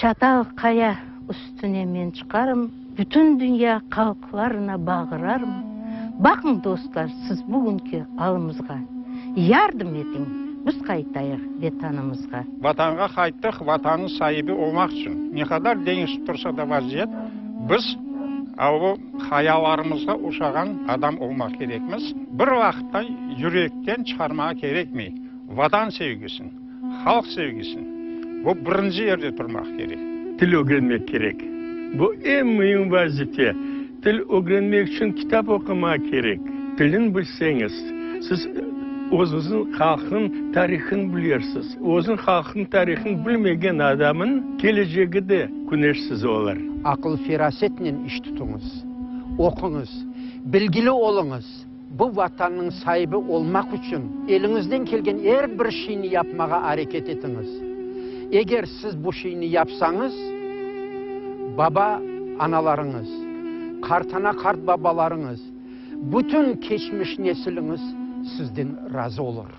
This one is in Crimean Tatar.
Çatal Qaya üstüne men çıqarım, Bütün dünya halqlarına bağırarım, Baqıñ, dostlar, siz bugünki alımızğa, Yardım etiñ, biz qaytayıq Vetanımızğa. Vatanğa qayttıq, Vatannıñ saibi olmaq içün. Ne qadar deñişip tursa da vaziyet, biz o hayallarımızğa oşağan adam olmaq kerekmiz. Bir vaqıtta yürekten çıqarmağa kerekmey Vatan sevgisin, halq sevgisin. Bu birinci yerde turmaq kerek. Til ögrenmek kerek. Bu eñ müim vazife. Til ögrenmek içün kitap oqumaq kerek. Tilin bilseñiz, siz özüñizniñ halqnıñ tarihın bilersiz. Özüniñ halqnıñ tarihın bilmegen adamın kelecegi de küneşsiz olur. Aqıl-ferasetnen iş tutuñız, oquñız, bilgili oluñız. Bu Vatannıñ saibi olmaq içün eliñizden kelgen er bir şeyni yapmağa areket etiñiz. Eger siz bu şeyni yapsañız, baba-analarıñız, qartana-qartbabalarıñız, bütün keçmiş nesiliñiz sizden razı olur.